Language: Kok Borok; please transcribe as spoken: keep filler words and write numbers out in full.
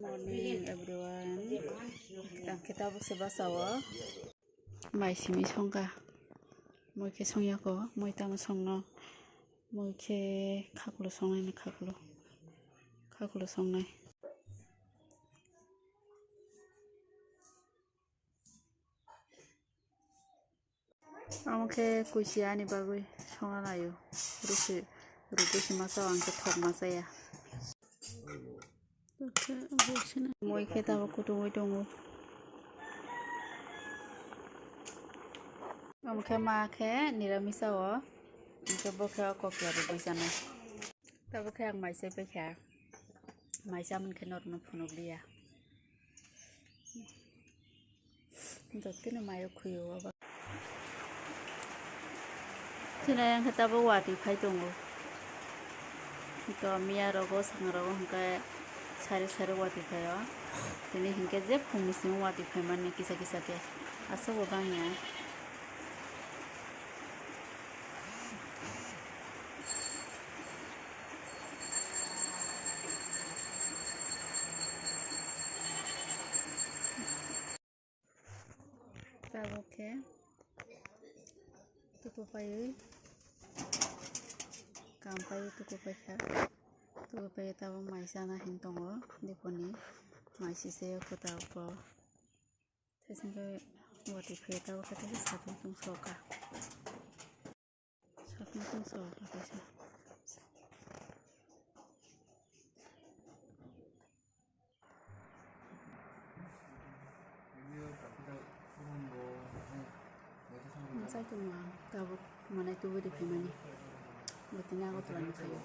Morning everyone. Tang khe tabuk se basa o. Mai simi songkha. Moi khe songyako. Moi tamo songno. Moi khe khaklo songnai ni khaklo. Khaklo songnai. Amo khe kuisi ani bagwi songna naio. Rusi, rusi masa ang khe thok masa ya. Moi khe tabuk kutungwi tongo. Amo khe ma khe niramisa o. Hingke bo khe o kokla rwgwi chana. Tabuk khe ang mai chai paikha. Mai chamani khe norokno phunukliya. Jotono mayo khuyo obo. Chini ayang khe tabuk watwi phai tongo. To miya rogo, swkang rogo hwnkhe sari sari watwi phaio. Tini hinkhe je phungni simi watwi phaimani kisa kisa khe. Aswk bo bangya. Tabuk khe tuku paiwi, kam paiwi tuku paikha. Tuku paiwi tabuk mai chana hin tongo diponi mai sise kwtal ko. Tei chwngkhe watwi phaiwi tabuk khe tei sakno tungsokha. Sakno tungsokha kaisa. Mwchai tongma tabuk manai tubui rw phaimani. Bwtwini Agartala ni phaio.